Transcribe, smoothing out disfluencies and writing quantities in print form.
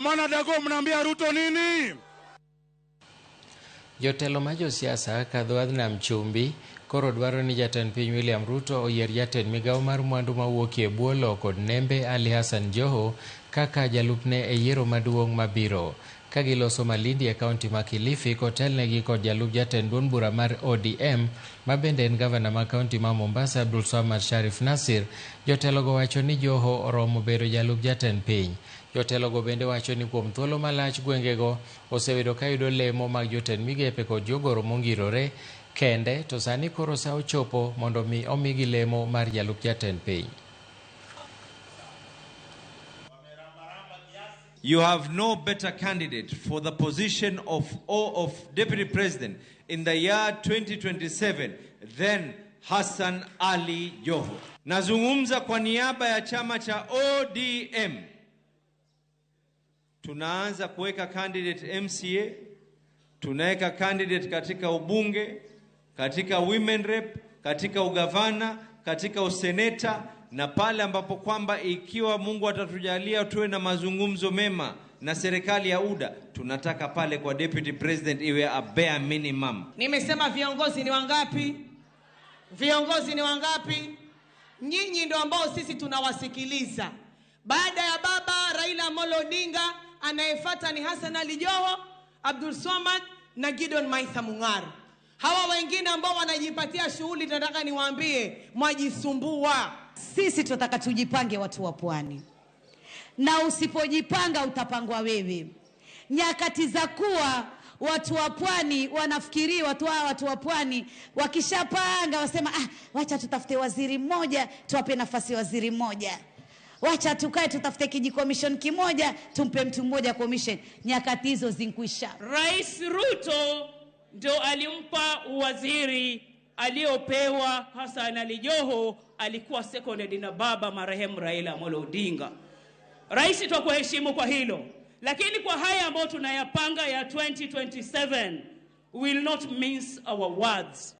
Mana Dago mnaambia Ruto nini? Jotelo ma josiasa kadho wadh nam chumbi koro dwaro ni jatend piny William Ruto oyier jatend migawo mar mwandu mawuok e bwo lowo kod nembe Ali Hassan Joho kaka jalupne e yiero maduong' mabiro. Ka giloso Malindi e kaunti ma Kilifi kotelnegi kod jalup jatend duond bura mar ODM ma bende en gavana ma kaunti ma Mombasa Abdulswamad Sharif Nasir, jotelogo wacho ni Joho oromo bedo jalup jatend piny. Jotelogo bende wacho ni kuom thuolo malach gwengego osebedo ka yudo lemo mag jotend migepe kod jogoro mongirore kende to sani koro sa ochopo mondo mi omigi lemo mar jalup jatend piny. You have no better candidate for the position of deputy president in the year 2027 than Hassan Ali Joho. Nazungumza kwa niaba ya chama cha ODM. Tunaanza kuweka candidate MCA, tunaweka candidate katika ubunge, katika women rep, katika ugavana, katika useneta, na pale ambapo kwamba ikiwa Mungu atatujalia tuwe na mazungumzo mema na serikali ya UDA, tunataka pale kwa deputy president iwe a bare minimum. Nimesema viongozi ni wangapi? Viongozi ni wangapi? Nyinyi ndio ambao sisi tunawasikiliza. Baada ya baba Raila Amolo Odinga, anayefuata ni Hassan Ali Joho, Abdul Swamad na Gideon Maitha Mung'aro. Hawa wengine ambao wanajipatia shughuli, tunataka niwaambie, mwajisumbua. Sisi tunataka tujipange, watu wa Pwani, na usipojipanga utapangwa wewe. Nyakati za kuwa watu wa Pwani wanafikiri watu hawa, watu wa Pwani wakishapanga wasema, wacha tutafute waziri mmoja tuwape nafasi waziri mmoja, wacha tukae tutafute kijikomishon kimoja tumpe mtu mmoja commission. Nyakati hizo zinkwisha. Rais Ruto ndio alimpa uwaziri aliopewa Hassan Ali Joho, alikuwa seconded na baba marehemu Raila Amolo Odinga. Rais, twakuheshimu kwa hilo, lakini kwa haya ambayo tunayapanga ya 2027, we will not mince our words.